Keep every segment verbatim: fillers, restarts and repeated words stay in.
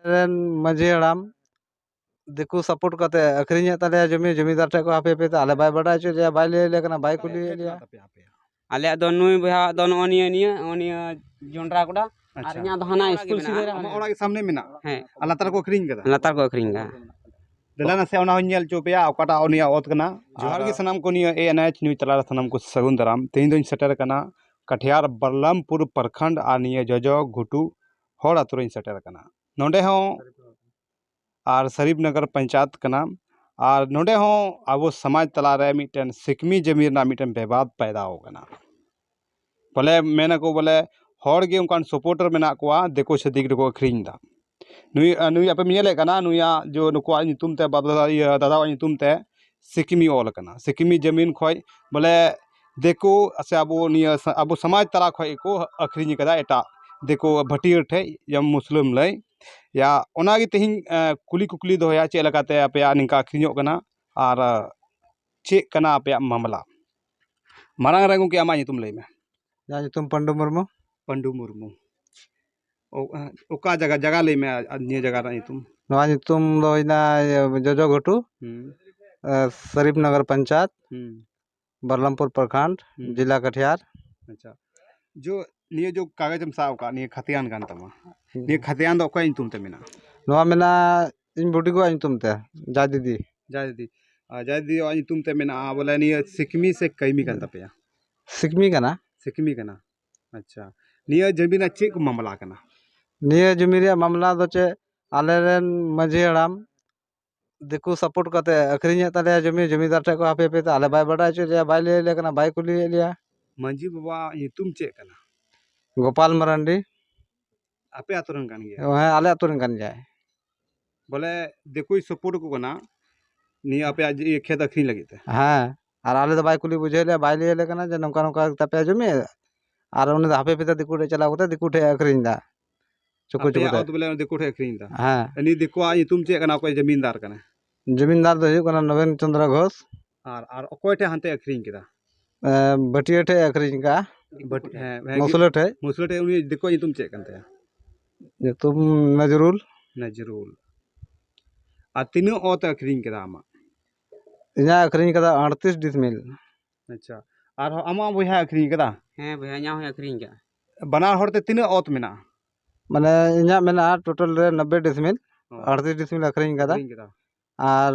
ᱨᱮᱱ ᱢᱟᱹᱡᱷᱤ ᱦᱟᱲᱟᱢ ᱫᱤᱠᱩ ᱥᱟᱯᱳᱨᱴ ᱠᱟᱛᱮ ᱟᱹᱠᱷᱨᱤᱧᱮᱫ ᱛᱟᱞᱮᱭᱟ ᱡᱚᱢᱤ, ᱡᱚᱢᱤᱫᱟᱨ ᱴᱷᱮᱡ ᱠᱚ ᱦᱟᱯᱮ ᱦᱟᱯᱮ ᱛᱮ, ᱟᱞᱮ ᱵᱟᱭ ᱵᱟᱰᱟᱭ ᱦᱚᱪᱚᱭᱮᱫ ᱞᱮᱭᱟ, ᱵᱟᱭ ᱞᱟᱹᱭ ᱟᱞᱮ ᱠᱟᱱᱟ, ᱵᱟᱭ ᱠᱩᱞᱤᱭᱮᱫ ᱞᱮᱭᱟ᱾ ᱟᱞᱮᱭᱟᱜ ᱫᱚ ᱱᱩᱭ ᱵᱚᱭᱦᱟ ᱫᱚ ᱱᱚᱜᱼᱚ ᱱᱤᱭᱟᱹ, ᱱᱤᱭᱟᱹ, ᱱᱚᱜᱼᱚ ᱱᱤᱭᱟᱹ ᱡᱚᱱᱰᱨᱟ ᱜᱚᱰᱟ, ᱟᱨ ᱟᱪᱪᱷᱟ᱾ ᱤᱧᱟᱹᱜ ᱫᱚ ᱦᱟᱱᱟ ᱥᱠᱩᱞ ᱥᱤᱫᱷᱟᱹ ᱨᱮ ᱟᱢᱟᱜ ᱦᱟᱱᱟ᱾ ᱚᱲᱟᱜ ᱜᱮ ᱥᱟᱢᱱᱮ ᱢᱮᱱᱟᱜᱼᱟ? ᱦᱮᱸ᱾ ᱟᱨ ᱞᱟᱛᱟᱨ ᱠᱚ ᱟᱹᱠᱷᱨᱤᱧ ᱠᱟᱫᱟ? ᱞᱟᱛᱟᱨ ᱠᱚ ᱟᱹᱠᱷᱨᱤᱧ ᱠᱟᱫᱟ᱾ ᱫᱮᱞᱟ ᱱᱟᱥᱮ ᱚᱱᱟ ᱦᱚᱸᱧ ᱧᱮᱞ ᱦᱚᱪᱚ ᱯᱮᱭᱟ, ᱚᱠᱟᱴᱟᱜ ᱩᱱᱤᱭᱟᱜ ᱚᱛ ᱠᱟᱱᱟ᱾ ᱡᱚᱦᱟᱨ ᱜᱮ ᱟᱨ ᱥᱟᱱᱟᱢ ᱠᱚ, ᱱᱤᱭᱟᱹ A N H news ᱛᱟᱞᱟ ᱨᱮ ᱥᱟᱱᱟᱢ ᱠᱚ ᱥᱟᱹᱜᱩᱱ ᱫᱟᱨᱟᱢ᱾ ᱛᱮᱦᱮᱧ ᱫᱚᱧ ᱥᱮᱴᱮᱨ ᱟᱠᱟᱱᱟ ᱠᱟᱴᱷᱤᱭᱟᱨ ᱵᱟᱨᱞᱟᱢᱯᱩᱨ ᱯᱨᱚᱠᱷᱚᱸᱰ ᱟᱨ ᱱᱤᱭᱟᱹ ᱡᱚᱡᱚ ᱜᱷᱩᱴᱩ ᱦᱚᱲ ᱟᱛᱳ ᱨᱮᱧ ᱥᱮᱴᱮᱨ ᱟᱠᱟᱱᱟ᱾ ᱱᱚᱰᱮ ᱦᱚᱸ ᱟᱨ ᱥᱟᱨᱤᱯ ᱱᱚᱜᱚᱨ ᱯᱚᱧᱪᱟᱭᱮᱛ ᱠᱟᱱᱟ᱾ ᱟᱨ ᱱᱚᱰᱮ ᱦᱚᱸ ᱟᱵᱚ ᱥᱚᱢᱟᱡᱽ ᱛᱟᱞᱟᱨᱮ ᱢᱤᱫᱴᱮᱱ ᱥᱤᱠᱢᱤ ᱡᱚᱢᱤ ᱨᱮᱱᱟᱜ ᱢᱤᱫᱴᱮᱱ ᱵᱤᱵᱟᱫ ᱯᱟᱭᱫᱟ ᱟᱠᱟᱱᱟ᱾ ᱵᱚᱞᱮ ᱢᱮᱱᱟᱠᱚ ᱵᱚᱞᱮ ᱦᱚᱲ ᱜᱮ ᱚᱱᱠᱟᱱ ᱥᱟᱯᱳᱨᱴᱟᱨ ᱢᱮᱱᱟᱜ ᱠᱚᱣᱟ, ᱫᱤᱠᱩ ᱪᱷᱟᱹᱛᱤᱠ ᱨᱮᱠᱚ ᱟᱹᱠᱷᱨᱤᱧ ᱮᱫᱟ᱾ ᱱᱩᱭ, ᱱᱩᱭ ᱟᱯᱮ ᱧᱮᱞᱮᱫ ᱠᱟᱱᱟ, ᱱᱩᱭᱟᱜ ᱡᱮ ᱱᱩᱠᱩᱣᱟᱜ ᱧᱩᱛᱩᱢ ᱛᱮ, ᱵᱟᱯ ᱫᱟᱫᱟ, ᱤᱭᱟᱹ, ᱫᱟᱫᱟᱣᱟᱜ ᱧᱩᱛᱩᱢ ᱛᱮ ᱥᱤᱠᱤᱢᱤ ᱚᱞ ᱟᱠᱟᱱᱟ᱾ ᱥᱤᱠᱤᱢᱤ ᱡᱟᱢᱤᱱ ᱠᱷᱚᱡ ᱵᱚᱞᱮ ᱫᱤᱠᱩ ᱥᱮ ᱟᱵᱚ ᱱᱤᱭᱟᱹ ᱥᱟ-, ᱟᱵᱚ ᱥᱚᱢᱟᱡᱽ ᱛᱟᱞᱟ ᱠᱷᱚᱡ ᱜᱮᱠᱚ ᱟᱹᱠᱷᱨᱤᱧ ᱟᱠᱟᱫᱟ ᱮᱴᱟᱜ ᱫᱤᱠᱩ ᱵᱷᱟᱹᱴᱤᱭᱟᱹ ᱴᱷᱮᱡ, ᱡᱮᱢᱚᱱ ᱢᱩᱥᱞᱟᱹᱢ ᱞᱟᱹᱭ᱾ ᱭᱟ, ᱚᱱᱟᱜᱮ ᱛᱮᱦᱮᱧ, ᱮ, ᱠᱩᱞᱤ ᱠᱩᱠᱞᱤ ᱫᱚᱦᱚᱭᱟ, ᱪᱮᱫ ᱞᱮᱠᱟᱛᱮ ᱟᱯᱮᱭᱟᱜ ᱱᱤᱝᱠᱟ ᱟᱹᱠᱷᱨᱤᱧᱚᱜ ᱠᱟᱱᱟ ᱟᱨ, ᱮ, ᱪᱮᱫ ᱠᱟᱱᱟ ᱟᱯᱮᱭᱟᱜ ᱢᱟᱢᱞᱟ? ᱢᱟᱲᱟᱝ ᱨᱮ ᱜᱚᱢᱠᱮ, ᱟᱢᱟᱜ ᱧᱩᱛᱩᱢ ᱞᱟᱹᱭ ᱢᱮ᱾ ᱤᱧᱟᱹᱜ ᱧᱩᱛᱩᱢ ᱯᱟᱱᱰᱩ ᱢᱩᱨᱢᱩ᱾ ᱯᱟᱱᱰᱩ ᱢᱩᱨᱢᱩ᱾ ᱚ-, ᱚᱠᱟ ᱡᱟᱭᱜᱟ, ᱡᱟᱭᱜᱟ ᱞᱟᱹᱭ ᱢᱮ, ᱟᱨ ᱱᱤᱭᱟᱹ ᱡᱟᱭᱜᱟ ᱨᱮᱱᱟᱜ ᱧᱩᱛᱩᱢ? ᱱᱚᱣᱟ ᱧᱩᱛᱩᱢ ᱫᱚ ᱦᱩᱭᱱᱟ, ᱤᱭᱟᱹ, ᱡᱚᱡᱚ ᱜᱷᱩᱴᱩ, ᱦᱩᱸ᱾ ᱮ, ᱥᱟᱨᱤᱯ ᱱᱚᱜᱚᱨ ᱯᱚᱧᱪᱟᱭᱮᱛ, ᱦᱩᱸ᱾ ᱵᱟᱨᱞᱟᱢᱯᱩᱨ ᱯᱨᱚᱠᱷᱚᱸᱰ, ᱦᱩᱸ᱾ ᱡᱮᱞᱟ ᱠᱟᱴᱷᱤᱭᱟᱨ᱾ ᱟᱪᱪᱷᱟ, ᱡᱚ, ᱱᱤᱭᱟᱹ ᱡᱚ ᱠᱟᱜᱚᱡᱽ ᱮᱢ ᱥᱟᱵ ᱟᱠᱟᱫ, ᱱᱤᱭᱟᱹ ᱠᱷᱟᱛᱤᱭᱟᱱ ᱠᱟᱱ ᱛᱟᱢᱟ, ᱦᱩᱸ᱾ ᱱᱤᱭᱟᱹ ᱠᱷᱟᱛᱤᱭᱟᱱ ᱫᱚ ᱚᱠᱚᱭᱟᱜ ᱧᱩᱛᱩᱢ ᱛᱮ ᱢᱮᱱᱟᱜᱼᱟ? ᱱᱚᱣᱟ ᱢᱮᱱᱟᱜᱼᱟ ᱤᱧ ᱵᱩᱰᱤ ᱜᱚᱣᱟᱜ ᱧᱩᱛᱩᱢ ᱛᱮ, ᱡᱟᱭ ᱫᱤᱫᱤ᱾ ᱡᱟᱭ ᱫᱤᱫᱤ᱾ ᱟᱨ ᱡᱟᱭ ᱫᱤᱫᱤ ᱧᱩᱛᱩᱢ ᱛᱮ ᱢᱮᱱᱟᱜᱼᱟ, ᱵᱚᱞᱮ ᱱᱤᱭᱟᱹ ᱥᱤᱠᱢᱤ ᱥᱮ ᱠᱟᱹᱭᱢᱤ ᱠᱟᱱ ᱛᱟᱯᱮᱭᱟ? ᱥᱤᱠᱢᱤ ᱠᱟᱱᱟ᱾ ᱥᱤᱠᱢᱤ ᱠᱟᱱᱟ᱾ ᱟᱪᱪᱷᱟ, ᱱᱤᱭᱟᱹ ᱡᱚᱢᱤ ᱨᱮᱱᱟᱜ ᱪᱮᱫ ᱠᱚ ᱢᱟᱢᱞᱟ ᱠᱟᱱᱟ? ᱱᱤᱭᱟᱹ ᱡᱚᱢᱤ ᱨᱮᱭᱟᱜ ᱢᱟᱢᱞᱟ ᱫᱚ ᱪᱮᱫ, ᱟᱞᱮ ᱨᱮᱱ ᱢᱟᱹᱡᱷᱤ ᱦᱟᱲᱟᱢ ᱫᱤᱠᱩ ᱥᱟᱯᱳᱨᱴ ᱠᱟᱛᱮ ᱟᱹᱠᱷᱨᱤᱧᱮᱫ ᱛᱟᱞᱮᱭᱟ ᱡᱚᱢᱤ, ᱡᱚᱢᱤᱫᱟᱨ ᱴᱷᱮᱡ ᱠᱚ ᱦᱟᱯᱮ ᱦᱟᱯᱮ ᱛᱮ, ᱟᱞᱮ ᱵᱟᱭ ᱵᱟᱰᱟᱭ ᱦᱚᱪᱚᱭᱮᱫ ᱞᱮᱭᱟ, ᱵᱟᱭ ᱞᱟᱹᱭ ᱟᱞᱮ ᱠᱟᱱᱟ, ᱵᱟᱭ ᱠᱩᱞᱤᱭᱮᱫ ᱞᱮᱭᱟ᱾ ᱢᱟᱹᱡᱷᱤ ᱵᱟᱵᱟᱣᱟᱜ ᱧᱩᱛᱩᱢ ᱪᱮᱫ ᱠᱟᱱᱟ? ᱜᱳᱯᱟᱞ ᱢᱟᱨᱟᱱᱰᱤ᱾ ᱟᱯᱮ ᱟᱛᱳ ᱨᱮᱱ ᱠᱟᱱ ᱜᱮᱭᱟ? ᱦᱮᱸ, ᱟᱞᱮ ᱟᱛᱳ ᱨᱮᱱ ᱠᱟᱱ ᱜᱮᱭᱟᱭ᱾ ᱵᱚᱞᱮ ᱫᱤᱠᱩᱭ ᱥᱟᱯᱳᱨᱴ ᱟᱠᱚ ᱠᱟᱱᱟ ᱱᱤᱭᱟᱹ ᱟᱯᱮᱭᱟᱜ ᱡᱮ ᱤᱭᱟᱹ ᱠᱷᱮᱛ ᱟᱹᱠᱷᱨᱤᱧ ᱞᱟᱹᱜᱤᱫ ᱛᱮ? ᱦᱮᱸ, ᱟᱨ ᱟᱞᱮ ᱫᱚ ᱵᱟᱭ ᱠᱩᱞᱤ ᱵᱩᱡᱷᱟᱹᱣ ᱞᱮᱭᱟ, ᱵᱟᱭ ᱞᱟᱹᱭ ᱟᱞᱮ ᱠᱟᱱᱟ ᱡᱮ ᱱᱚᱝᱠᱟ ᱱᱚᱝᱠᱟ ᱛᱟᱯᱮᱭᱟ ᱡᱚᱢᱤ, ᱟᱨ ᱩᱱᱤ ᱫᱚ ᱦᱟᱯᱮ ᱦᱟᱯᱮ ᱛᱮ ᱫᱤᱠᱩ ᱴᱷᱮᱡ ᱪᱟᱞᱟᱣ ᱠᱟᱛᱮ ᱫᱤᱠᱩ ᱴᱷᱮᱡ ᱮ ᱟᱹᱠᱷᱨᱤᱧ ᱮᱫᱟ᱾ ᱪᱩᱠᱩ ᱪᱩᱠᱩ ᱟᱯᱮᱭᱟᱜ ᱛᱮ᱾ ᱚᱛ ᱵᱚᱞᱮ ᱫᱤᱠᱩ ᱴᱷᱮᱡ ᱟᱹᱠᱷᱨᱤᱧ ᱮᱫᱟ? ᱦᱮᱸ᱾ ᱩᱱᱤ ᱫᱤᱠᱩᱣᱟᱜ ᱧᱩᱛᱩᱢ ᱪᱮᱫ ᱠᱟᱱᱟ, ᱚᱠᱚᱭ ᱡᱟᱢᱤᱱᱫᱟᱨ ᱠᱟᱱᱟᱭ? ᱡᱟᱢᱤᱱᱫᱟᱨ ᱫᱚ ᱦᱩᱭᱩᱜ ᱠᱟᱱᱟ ᱱᱚᱜᱮᱱ ᱪᱚᱸᱫᱽᱨᱚ ᱜᱷᱳᱥ᱾ ᱟᱨ, ᱟᱨ ᱚᱠᱚᱭ ᱴᱷᱮᱡ ᱦᱟᱱᱛᱮ ᱟᱹᱠᱷᱨᱤᱧ ᱠᱮᱫᱟ? ᱮ, ᱵᱷᱟᱹᱴᱤᱭᱟᱹ ᱴᱷᱮᱡ ᱟᱹᱠᱷᱨᱤᱧ ᱠᱟᱜᱼᱟ᱾ ᱵᱷᱟᱹᱴ-, ᱦᱮᱸ, ᱦᱮᱸ, ᱢᱩᱥᱞᱟᱹ ᱴᱷᱮᱡ᱾ ᱢᱩᱥᱞᱟᱹ ᱴᱷᱮᱡ᱾ ᱩᱱᱤ ᱫᱤᱠᱩᱣᱟᱜ ᱧᱩᱛᱩᱢ ᱪᱮᱫ ᱠᱟᱱ ᱛᱟᱭᱟ? ᱧᱩᱛᱩᱢ ᱱᱚᱡᱨᱩᱞ᱾ ᱱᱟᱡᱨᱩᱞ᱾ ᱟᱨ ᱛᱤᱱᱟᱹᱜ ᱚᱛ ᱮ ᱟᱹᱠᱷᱨᱤᱧ ᱠᱮᱫᱟ ᱟᱢᱟᱜ? ᱤᱧᱟᱹᱜ ᱟᱹᱠᱷᱨᱤᱧ ᱠᱟᱫᱟ ᱟᱴᱛᱨᱤᱥ ᱰᱤᱥᱢᱤᱞ᱾ ᱟᱪᱪᱷᱟ, ᱟᱨᱦᱚᱸ ᱟᱢᱟᱜ ᱵᱚᱭᱦᱟ ᱟᱹᱠᱷᱨᱤᱧ ᱠᱟᱫᱟ? ᱦᱮᱸ ᱵᱚᱭᱦᱟ, ᱤᱧᱟᱹᱜ ᱦᱚᱸᱭ ᱟᱹᱠᱷᱨᱤᱧ ᱠᱟᱜᱼᱟ᱾ ᱵᱟᱱᱟᱨ ᱦᱚᱲ ᱛᱮ ᱛᱤᱱᱟᱹᱜ ᱚᱛ ᱢᱮᱱᱟᱜᱼᱟ? ᱢᱟᱱᱮ ᱤᱧᱟᱹᱜ ᱢᱮᱱᱟᱜᱼᱟ ᱴᱳᱴᱟᱞ ᱨᱮ ᱱᱚᱵᱵᱳᱭ ᱰᱤᱥᱢᱤᱞ, ᱚ᱾ ᱟᱴᱛᱨᱤᱥ ᱰᱤᱥᱢᱤᱞ ᱟᱹᱠᱷᱨᱤᱧ ᱠᱟᱫᱟ᱾ ᱟᱹᱠᱷᱨᱤᱧ ᱠᱟᱫᱟ᱾ ᱟᱨ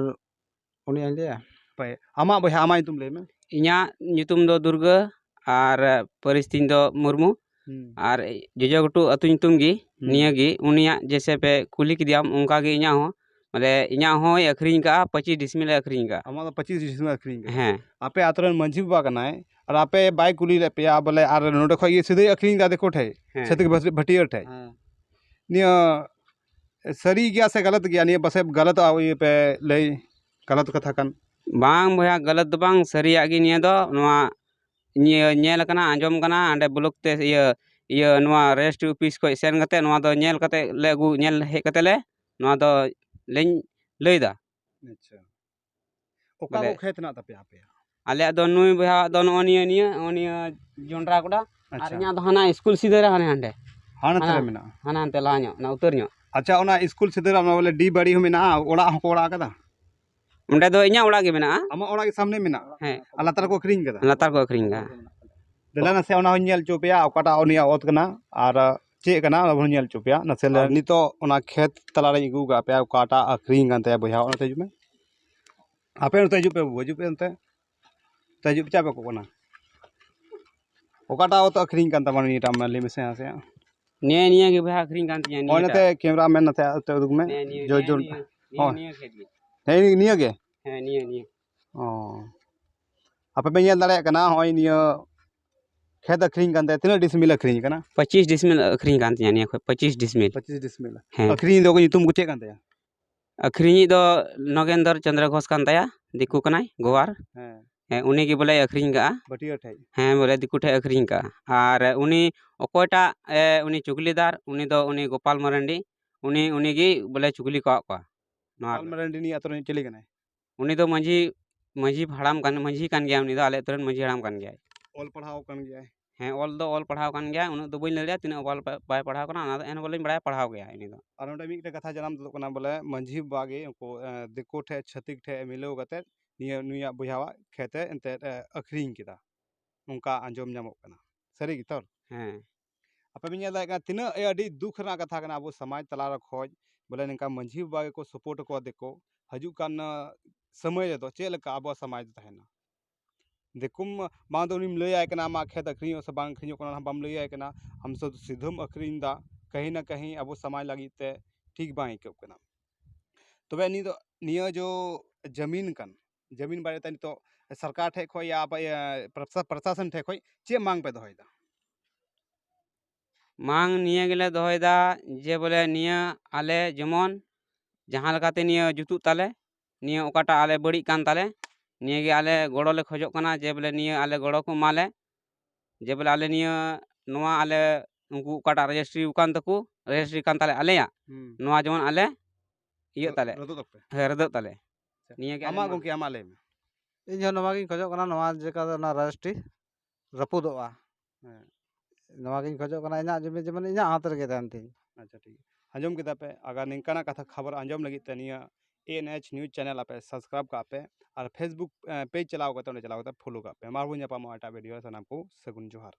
ᱩᱱᱤᱭᱟᱜ ᱤᱧ ᱞᱟᱹᱭᱟ? ᱦᱟᱯᱮ, ᱟᱢᱟᱜ ᱵᱚᱭᱦᱟ, ᱟᱢᱟᱜ ᱧᱩᱛᱩᱢ ᱞᱟᱹᱭ ᱢᱮ᱾ ᱤᱧᱟᱹᱜ ᱧᱩᱛᱩᱢ ᱫᱚ ᱫᱩᱨᱜᱟᱹ ᱟᱨ ᱯᱟᱹᱨᱤᱥ ᱛᱤᱧ ᱫᱚ ᱢᱩᱨᱢᱩ᱾ ᱦᱩᱸ᱾ ᱟᱨ ᱡᱚᱡᱚ ᱜᱷᱩᱴᱩ ᱟᱹᱛᱩ ᱧᱩᱛᱩᱢ ᱜᱮ ᱦᱩᱸ᱾ ᱱᱤᱭᱟᱹ ᱜᱮ᱾ ᱩᱱᱤᱭᱟᱜ ᱡᱮᱭᱥᱮ ᱯᱮ ᱠᱩᱞᱤ ᱠᱮᱫᱮᱭᱟᱢ, ᱚᱱᱠᱟ ᱜᱮ ᱤᱧᱟᱹᱜ ᱦᱚᱸ, ᱢᱟᱱᱮ ᱤᱧᱟᱹᱜ ᱦᱚᱸᱭ ᱟᱹᱠᱷᱨᱤᱧ ᱠᱟᱜᱼᱟ, ᱯᱚᱸᱪᱤᱥ ᱰᱤᱥᱢᱤᱞᱮ ᱟᱹᱠᱷᱨᱤᱧ ᱠᱟᱜᱼᱟ᱾ ᱟᱢᱟᱜ ᱫᱚ ᱯᱚᱸᱪᱤᱥ ᱰᱤᱥᱢᱤᱞ ᱟᱹᱠᱷᱨᱤᱧ ᱠᱟᱜᱼᱟ? ᱦᱮᱸ᱾ ᱟᱯᱮ ᱟᱛᱳ ᱨᱮᱱ ᱢᱟᱹᱡᱷᱤ ᱵᱟᱵᱟ ᱠᱟᱱᱟᱭ, ᱟᱨ ᱟᱯᱮ ᱵᱟᱭ ᱠᱩᱞᱤ ᱞᱮᱫ ᱯᱮᱭᱟ ᱵᱚᱞᱮ, ᱟᱨ ᱱᱚᱰᱮ ᱠᱷᱚᱡ ᱜᱮ ᱥᱤᱫᱷᱟᱹᱭ ᱟᱹᱠᱷᱨᱤᱧ ᱫᱟ ᱫᱤᱠᱩ ᱴᱷᱮᱡ, ᱦᱮᱸ᱾ ᱪᱷᱟᱹᱛᱤᱠ ᱵᱷᱟᱹᱴ-, ᱵᱷᱟᱹᱴᱤᱭᱟᱹ ᱴᱷᱮᱡ? ᱦᱮᱸ᱾ ᱱᱤᱭᱟᱹ ᱥᱟᱹᱨᱤ ᱜᱮᱭᱟ ᱥᱮ ᱜᱟᱞᱟᱛ ᱜᱮᱭᱟ? ᱱᱤᱭᱟᱹ ᱯᱟᱥᱮᱡ ᱜᱟᱞᱟᱛᱚᱜᱼᱟ, ᱤᱭᱟᱹ ᱯᱮ ᱞᱟᱹᱭ, ᱜᱟᱞᱟᱛ ᱠᱟᱛᱷᱟ ᱠᱟᱱ᱾ ᱵᱟᱝ ᱵᱚᱭᱦᱟ, ᱜᱟᱞᱟᱛ ᱫᱚ ᱵᱟᱝ, ᱥᱟᱹᱨᱤᱭᱟᱜ ᱜᱮ ᱱᱤᱭᱟᱹ ᱫᱚ᱾ ᱱᱚᱣᱟ ᱱᱤᱭᱟᱹ ᱧᱮᱞ ᱟᱠᱟᱱᱟ, ᱟᱸᱡᱚᱢ ᱠᱟᱱᱟ, ᱚᱸᱰᱮ ᱵᱞᱚᱠ ᱛᱮ ᱤᱭᱟᱹ, ᱤᱭᱟᱹ ᱱᱚᱣᱟ ᱨᱮᱡᱤᱥᱴᱨᱤ ᱚᱯᱷᱤᱥ ᱠᱷᱚᱡ ᱥᱮᱱ ᱠᱟᱛᱮ ᱱᱚᱣᱟ ᱫᱚ ᱧᱮᱞ ᱠᱟᱛᱮ ᱞᱮ ᱟᱹᱜᱩ, ᱧᱮᱞ ᱦᱮᱡ ᱠᱟᱛᱮ ᱞᱮ ᱱᱚᱣᱟ ᱫᱚ ᱞᱤᱧ ᱞᱟᱹᱭᱫᱟ᱾ ᱟᱪᱪᱷᱟ᱾ ᱚᱠᱟ ᱵᱚᱞᱮ ᱠᱚ ᱠᱷᱮᱛ ᱦᱮᱱᱟᱜ ᱛᱟᱯᱮᱭᱟ ᱟᱯᱮᱭᱟᱜ? ᱟᱞᱮᱭᱟᱜ ᱫᱚ ᱱᱩᱭ ᱵᱚᱭᱦᱟᱣᱟᱜ ᱫᱚ ᱱᱚᱜᱼᱚ ᱱᱤᱭᱟᱹ, ᱱᱤᱭᱟᱹ, ᱱᱚᱜᱼᱚ ᱱᱤᱭᱟᱹ ᱡᱚᱱᱰᱨᱟ ᱜᱚᱰᱟ, ᱟᱨ ᱟᱪᱪᱷᱟ᱾ ᱤᱧᱟᱹᱜ ᱫᱚ ᱦᱟᱱᱟ ᱥᱠᱩᱞ ᱥᱤᱫᱷᱟᱹ ᱨᱮ ᱦᱟᱱᱮ ᱦᱟᱸᱰᱮ᱾ ᱦᱟᱱᱟ ᱦᱟᱱᱟ, ᱛᱷᱟᱨᱮ ᱢᱮᱱᱟᱜᱼᱟ? ᱦᱟᱱᱟ ᱦᱟᱱᱛᱮ ᱞᱟᱦᱟ ᱧᱚᱜ, ᱚᱱᱟ ᱩᱛᱟᱹᱨ ᱧᱚᱜ᱾ ᱟᱪᱪᱷᱟ, ᱚᱱᱟ ᱥᱠᱩᱞ ᱥᱤᱫᱷᱟᱹ ᱨᱮ ᱚᱱᱟ ᱵᱚᱞᱮ ᱰᱤ ᱵᱟᱲᱤ ᱦᱚᱸ ᱢᱮᱱᱟᱜᱼᱟ, ᱚᱲᱟᱜ ᱦᱚᱸᱠᱚ ᱚᱲᱟᱜ ᱟᱠᱟᱫᱟ? ᱚᱸᱰᱮ ᱫᱚ ᱤᱧᱟᱹᱜ ᱚᱲᱟᱜ ᱜᱮ ᱢᱮᱱᱟᱜᱼᱟ᱾ ᱟᱢᱟᱜ ᱚᱲᱟᱜ ᱜᱮ ᱥᱟᱢᱱᱮ ᱢᱮᱱᱟᱜᱼᱟ? ᱦᱮᱸ᱾ ᱟᱨ ᱞᱟᱛᱟᱨ ᱠᱚ ᱟᱹᱠᱷᱨᱤᱧ ᱠᱟᱫᱟ? ᱞᱟᱛᱟᱨ ᱠᱚ ᱟᱹᱠᱷᱨᱤᱧ ᱠᱟᱫᱟ᱾ ᱫᱮᱞᱟ ᱱᱟᱥᱮ ᱚᱱᱟ ᱦᱚᱸᱧ ᱧᱮᱞ ᱦᱚᱪᱚ ᱯᱮᱭᱟ, ᱚᱠᱟᱴᱟᱜ ᱩᱱᱤᱭᱟᱜ ᱚᱛ ᱠᱟᱱᱟ ᱟᱨ ᱪᱮᱫ ᱠᱟᱱᱟ, ᱚᱱᱟ ᱵᱚᱱ ᱧᱮᱞ ᱦᱚᱪᱚ ᱯᱮᱭᱟ᱾ ᱱᱟᱥᱮ ᱞᱮ ᱟᱨ ᱱᱤᱛᱚᱜ ᱚᱱᱟ ᱠᱷᱮᱛ ᱛᱟᱞᱟ ᱨᱮᱧ ᱟᱹᱜᱩ ᱟᱠᱟᱫ ᱯᱮᱭᱟ, ᱚᱠᱟᱴᱟᱜ ᱟᱹᱠᱷᱨᱤᱧ ᱠᱟᱱ ᱛᱟᱭᱟ ᱵᱚᱭᱦᱟ, ᱚᱱᱟᱛᱮ ᱦᱤᱡᱩᱜ ᱢᱮ᱾ ᱟᱯᱮ ᱱᱚᱛᱮ ᱦᱤᱡᱩᱜ ᱯᱮ ᱵᱟᱹᱵᱩ, ᱦᱤᱡᱩᱜ ᱯᱮ ᱱᱚᱛᱮ᱾ ᱱᱚᱛᱮ ᱦᱤᱡᱩᱜ ᱯᱮ, ᱪᱟᱯ ᱠᱚᱜ ᱠᱟᱱᱟ᱾ ᱚᱠᱟᱴᱟᱜ ᱚᱛ ᱟᱹᱠᱷᱨᱤᱧ ᱠᱟᱱ ᱛᱟᱢᱟ ᱱᱤᱭᱟᱹᱴᱟᱜ, ᱢᱟ ᱞᱟᱹᱭ ᱢᱮᱥᱮ ᱱᱟᱥᱮᱭᱟᱜ᱾ ᱱᱤᱭᱟᱹ, ᱱᱤᱭᱟᱹ ᱜᱮ ᱵᱚᱭᱦᱟ ᱟᱹᱠᱷᱨᱤᱧ ᱠᱟᱱ ᱛᱤᱧᱟᱹ, ᱦᱳᱭ, ᱱᱤᱭᱟᱹᱴᱟᱜ᱾ ᱱᱚᱛᱮ ᱠᱮᱢᱨᱟ ᱢᱮᱱ ᱱᱚᱛᱮ ᱩᱫᱩᱜ ᱢᱮ᱾ ᱱᱤᱭᱟᱹ, ᱱᱤᱭᱟᱹ, ᱡᱳᱨ, ᱱᱤᱭᱟᱹ, ᱡᱳᱨ᱾ ᱱᱤᱭᱟᱹ, ᱦᱳᱭ᱾ ᱱᱤᱭᱟᱹ ᱠᱷᱮᱛ ᱜᱮ᱾ ᱦᱮᱸ, ᱱᱤᱭᱟᱹ, ᱱᱤᱭᱟᱹ ᱜᱮ? ᱦᱮᱸ, ᱱᱤᱭᱟᱹ, ᱱᱤᱭᱟᱹ᱾ ᱚ᱾ ᱟᱯᱮ ᱯᱮ ᱧᱮᱞ ᱫᱟᱲᱮᱭᱟᱜ ᱠᱟᱱᱟ, ᱦᱚᱸᱜᱼᱚᱭ ᱱᱤᱭᱟᱹ ᱠᱷᱮᱛ ᱟᱹᱠᱷᱨᱤᱧ ᱠᱟᱱ ᱛᱟᱭᱟ, ᱛᱤᱱᱟᱹᱜ ᱰᱤᱥᱢᱤᱞ ᱟᱹᱠᱷᱨᱤᱧ ᱠᱟᱱᱟ? ᱯᱚᱸᱪᱤᱥ ᱰᱤᱥᱢᱤᱞ ᱟᱹᱠᱷᱨᱤᱧ ᱠᱟᱱ ᱛᱤᱧᱟᱹ ᱱᱤᱭᱟᱹ ᱠᱷᱚᱡ, ᱯᱚᱸᱪᱤᱥ ᱰᱤᱥᱢᱤᱞ᱾ ᱯᱚᱸᱪᱤᱥ ᱰᱤᱥᱢᱤᱞ᱾ ᱦᱮᱸ᱾ ᱟᱹᱠᱷᱨᱤᱧᱤᱡ ᱫᱚ ᱧᱩᱛᱩᱢ ᱠᱚ ᱪᱮᱫ ᱠᱟᱱ ᱛᱟᱭᱟ? ᱟᱹᱠᱷᱨᱤᱧᱤᱡ ᱫᱚ ᱱᱚᱜᱮᱱᱫᱚᱨ ᱪᱚᱸᱫᱽᱨᱚ ᱜᱷᱳᱥ ᱠᱟᱱ ᱛᱟᱭᱟ, ᱫᱤᱠᱩ ᱠᱟᱱᱟᱭ, ᱜᱳᱣᱟᱨ᱾ ᱦᱮᱸ᱾ ᱦᱮᱸ, ᱩᱱᱤ ᱜᱮ ᱵᱚᱞᱮᱭ ᱟᱹᱠᱷᱨᱤᱧ ᱠᱟᱜᱼᱟ᱾ ᱵᱷᱟᱹᱴᱤᱭᱟᱹ ᱴᱷᱮᱡ? ᱦᱮᱸ, ᱵᱚᱞᱮ ᱫᱤᱠᱩ ᱴᱷᱮᱡ ᱟᱹᱠᱷᱨᱤᱧ ᱠᱟᱜᱼᱟ᱾ ᱟᱨ ᱩᱱᱤ ᱚᱠᱚᱭᱴᱟᱜ, ᱮ, ᱩᱱᱤ ᱪᱩᱜᱽᱞᱤᱫᱟᱨ, ᱩᱱᱤ ᱫᱚ ᱩᱱᱤ ᱜᱳᱯᱟᱞ ᱢᱟᱨᱟᱱᱰᱤ, ᱩᱱᱤ, ᱩᱱᱤ ᱜᱮ ᱵᱚᱞᱮ ᱪᱩᱜᱽᱞᱤ ᱠᱟᱜ ᱠᱚᱣᱟ᱾ ᱱᱚᱣᱟ ᱜᱳᱯᱟᱞ ᱢᱟᱨᱟᱱᱰᱤ ᱱᱤᱭᱟᱹ ᱟᱛᱳ ᱨᱮᱱ ᱪᱤᱞᱤ ᱠᱟᱱᱟᱭ? ᱩᱱᱤ ᱫᱚ ᱢᱟᱹᱡᱷᱤ, ᱢᱟᱹᱡᱷᱤ ᱦᱟᱲᱟᱢ ᱠᱟᱱ, ᱢᱟᱹᱡᱷᱤ ᱠᱟᱱ ᱜᱮᱭᱟᱭ, ᱩᱱᱤ ᱫᱚ ᱟᱞᱮ ᱟᱹᱛᱩ ᱨᱮᱱ ᱢᱟᱹᱡᱷᱤ ᱦᱟᱲᱟᱢ ᱠᱟᱱ ᱜᱮᱭᱟᱭ᱾ ᱚᱞ ᱯᱟᱲᱦᱟᱣ ᱠᱟᱱ ᱜᱮᱭᱟᱭ? ᱦᱮᱸ, ᱚᱞ ᱫᱚ ᱚᱞ ᱯᱟᱲᱦᱟᱣ ᱠᱟᱱ ᱜᱮᱭᱟ, ᱩᱱᱟᱹᱜ ᱫᱚ ᱵᱟᱹᱧ ᱞᱟᱹᱭ ᱫᱟᱲᱮᱭᱟᱜᱼᱟ ᱛᱤᱱᱟᱹᱜ ᱚᱞ ᱯᱟ-, ᱵᱟᱭ ᱯᱟᱲᱦᱟᱣ ᱠᱟᱱᱟ, ᱚᱱᱟ ᱫᱚ ᱮᱱ ᱦᱚᱸ ᱵᱚᱞᱮᱧ ᱵᱟᱲᱟᱭᱟ ᱯᱟᱲᱦᱟᱣ ᱜᱮᱭᱟ ᱩᱱᱤ ᱫᱚ᱾ ᱟᱨ ᱱᱚᱰᱮ ᱢᱤᱫᱴᱮᱡ ᱠᱟᱛᱷᱟ ᱡᱟᱱᱟᱢ ᱛᱩᱫᱩᱜ ᱠᱟᱱᱟ ᱵᱚᱞᱮ, ᱢᱟᱹᱡᱷᱤ ᱵᱟᱵᱟ ᱜᱮ ᱩᱱᱠᱩ, ᱮ, ᱫᱤᱠᱩ ᱴᱷᱮᱡ, ᱪᱷᱟᱹᱛᱤᱠ ᱴᱷᱮᱡ ᱢᱤᱞᱟᱹᱣ ᱠᱟᱛᱮ ᱱᱤᱭᱟᱹ, ᱱᱩᱭᱟᱜ ᱵᱚᱭᱦᱟᱣᱟᱜ ᱠᱷᱮᱛ ᱮ ᱮᱱᱛᱮᱫ, ᱮ, ᱟᱹᱠᱷᱨᱤᱧ ᱠᱮᱫᱟ, ᱱᱚᱝᱠᱟ ᱟᱸᱡᱚᱢ ᱧᱟᱢᱚᱜ ᱠᱟᱱᱟ᱾ ᱥᱟᱹᱨᱤ ᱜᱮ ᱛᱚ? ᱦᱮᱸ᱾ ᱟᱯᱮ ᱵᱤᱱ ᱧᱮᱞ ᱫᱟᱲᱮᱭᱟᱜ ᱠᱟᱱᱟ ᱛᱤᱱᱟᱹᱜ ᱟᱹᱰᱤ ᱫᱩᱠ ᱨᱮᱱᱟᱜ ᱠᱟᱛᱷᱟ ᱠᱟᱱᱟ ᱟᱵᱚ ᱥᱚᱢᱟᱡᱽ ᱛᱟᱞᱟ ᱨᱮ ᱠᱷᱚᱡ, ᱵᱚᱞᱮ ᱱᱤᱝᱠᱟ ᱢᱟᱹᱡᱷᱤ ᱵᱟᱵᱟ ᱜᱮᱠᱚ ᱥᱟᱯᱳᱨᱴ ᱟᱠᱚᱣᱟ ᱫᱤᱠᱩ᱾ ᱦᱤᱡᱩᱜ ᱠᱟᱱ, ᱟ, ᱥᱚᱢᱚᱭ ᱨᱮᱫᱚ ᱪᱮᱫ ᱞᱮᱠᱟ ᱟᱵᱚᱣᱟᱜ ᱥᱚᱢᱟᱡᱽ ᱫᱚ ᱛᱟᱦᱮᱱᱟ? ᱫᱤᱠᱩᱢ ᱵᱟᱝ ᱫᱚ ᱩᱱᱤᱢ ᱞᱟᱹᱭᱟᱭ ᱠᱟᱱᱟ ᱟᱢᱟᱜ ᱠᱷᱮᱛ ᱟᱹᱠᱷᱨᱤᱧᱚᱜ ᱥᱮ ᱵᱟᱝ ᱟᱹᱠᱷᱨᱤᱧᱚᱜ ᱠᱟᱱᱟ, ᱚᱱᱟ ᱦᱚᱸ ᱵᱟᱢ ᱞᱟᱹᱭᱟᱭ ᱠᱟᱱᱟ, ᱟᱢ ᱥᱩᱫᱷᱩ ᱥᱤᱫᱷᱟᱹᱢ ᱟᱹᱠᱷᱨᱤᱧ ᱮᱫᱟ᱾ ᱠᱟᱹᱦᱤ ᱱᱟ ᱠᱟᱹᱦᱤ ᱟᱵᱚ ᱥᱚᱢᱟᱡᱽ ᱞᱟᱹᱜᱤᱫ ᱛᱮ ᱴᱷᱤᱠ ᱵᱟᱝ ᱟᱹᱭᱠᱟᱹᱜ ᱠᱟᱱᱟ᱾ ᱛᱚᱵᱮ ᱱᱤᱭᱟᱹ ᱫᱚ, ᱱᱤᱭᱟᱹ ᱡᱚ ᱡᱟᱹᱢᱤᱱ ᱠᱟᱱ, ᱡᱟᱹᱢᱤᱱ ᱵᱟᱨᱮᱛᱮ ᱱᱤᱛᱚᱜ ᱥᱚᱨᱠᱟᱨ ᱴᱷᱮᱡ ᱠᱷᱚᱡ ᱭᱟ ᱟᱯᱮ, ᱤᱭᱟᱹ, ᱯᱨᱚᱥᱟ-, ᱯᱨᱚᱥᱟᱥᱚᱱ ᱴᱷᱮᱡ ᱠᱷᱚᱡ ᱪᱮᱫ ᱢᱟᱝ ᱯᱮ ᱫᱚᱦᱚᱭᱮᱫᱟ? ᱢᱟᱝ ᱱᱤᱭᱟᱹ ᱜᱮᱞᱮ ᱫᱚᱦᱚᱭᱮᱫᱟ ᱡᱮ ᱵᱚᱞᱮ ᱱᱤᱭᱟᱹ ᱟᱞᱮ ᱡᱮᱢᱚᱱ ᱡᱟᱦᱟᱸ ᱞᱮᱠᱟᱛᱮ ᱱᱤᱭᱟᱹ ᱡᱩᱛᱩᱜ ᱛᱟᱞᱮ, ᱱᱤᱭᱟᱹ ᱚᱠᱟᱴᱟᱜ ᱟᱞᱮ ᱵᱟᱹᱲᱤᱡ ᱠᱟᱱ ᱛᱟᱞᱮ, ᱱᱤᱭᱟᱹ ᱜᱮ ᱟᱞᱮ ᱜᱚᱲᱚ ᱞᱮ ᱠᱷᱚᱡᱚᱜ ᱠᱟᱱᱟ ᱡᱮ ᱵᱚᱞᱮ ᱱᱤᱭᱟᱹ ᱟᱞᱮ ᱜᱚᱲᱚ ᱠᱚ ᱮᱢᱟ ᱞᱮ, ᱡᱮ ᱵᱚᱞᱮ ᱟᱞᱮ ᱱᱤᱭᱟᱹ, ᱱᱚᱣᱟ ᱟᱞᱮ ᱩᱱᱠᱩ ᱚᱠᱟᱴᱟᱜ ᱨᱮᱡᱤᱥᱴᱨᱤ ᱟᱠᱟᱱ ᱛᱟᱠᱚ, ᱨᱮᱡᱤᱥᱴᱨᱤ ᱠᱟᱱ ᱛᱟᱞᱮ ᱟᱞᱮᱭᱟᱜ, ᱦᱩᱸ᱾ ᱱᱚᱣᱟ ᱡᱮᱢᱚᱱ ᱟᱞᱮ ᱤᱭᱟᱹᱜ ᱛᱟᱞᱮ, ᱨᱟᱹᱫᱩᱜ ᱛᱟᱯᱮ᱾ ᱦᱮᱸ, ᱨᱟᱹᱫᱩᱜ ᱛᱟᱞᱮ᱾ ᱟᱪᱪᱷᱟ᱾ ᱱᱤᱭᱟᱹ ᱜᱮ ᱟᱞᱮ ᱟᱢᱟᱜ ᱢᱟ ᱜᱚᱢᱠᱮ, ᱟᱢᱟᱜ ᱞᱟᱹᱭ ᱢᱮ᱾ ᱤᱧ ᱦᱚᱸ ᱱᱚᱣᱟ ᱜᱤᱧ ᱠᱷᱚᱡᱚᱜ ᱠᱟᱱᱟ, ᱱᱚᱣᱟ ᱡᱮᱠᱟ ᱚᱱᱟ ᱨᱮᱡᱤᱥᱴᱨᱤ ᱨᱟᱹᱯᱩᱫᱚᱜᱼᱟ᱾ ᱦᱮᱸ᱾ ᱱᱚᱣᱟ ᱜᱤᱧ ᱠᱷᱚᱡᱚᱜ ᱠᱟᱱᱟ, ᱤᱧᱟᱹᱜ ᱡᱩᱢᱤ ᱡᱮᱢᱚᱱ ᱤᱧᱟᱹᱜ ᱦᱟᱛ ᱨᱮᱜᱮ ᱛᱟᱦᱮᱱ ᱛᱤᱧ᱾ ᱟᱪᱪᱷᱟ, ᱴᱷᱤᱠ ᱜᱮᱭᱟ᱾ ᱟᱸᱡᱚᱢ ᱠᱮᱫᱟ ᱯᱮ, ᱟᱜᱟᱨ ᱱᱤᱝᱠᱟᱱᱟᱜ ᱠᱟᱛᱷᱟ ᱠᱷᱚᱵᱚᱨ ᱟᱸᱡᱚᱢ ᱞᱟᱹᱜᱤᱫ ᱛᱮ ᱱᱤᱭᱟᱹ A N H news channel ᱟᱯᱮ subscribe ᱠᱟᱜ ᱯᱮ, ᱟᱨ Facebook, ᱮ, page ᱪᱟᱞᱟᱣ ᱠᱟᱛᱮ ᱚᱸᱰᱮ ᱪᱟᱞᱟᱣ ᱠᱟᱛᱮ follow ᱠᱟᱜ ᱯᱮ᱾ ᱢᱟ ᱟᱨᱵᱚᱱ ᱧᱟᱯᱟᱢᱚᱜᱼᱟ ᱮᱴᱟᱜ video ᱨᱮ, ᱥᱟᱱᱟᱢ ᱠᱚ ᱥᱟᱹᱜᱩᱱ ᱡᱚᱦᱟᱨ᱾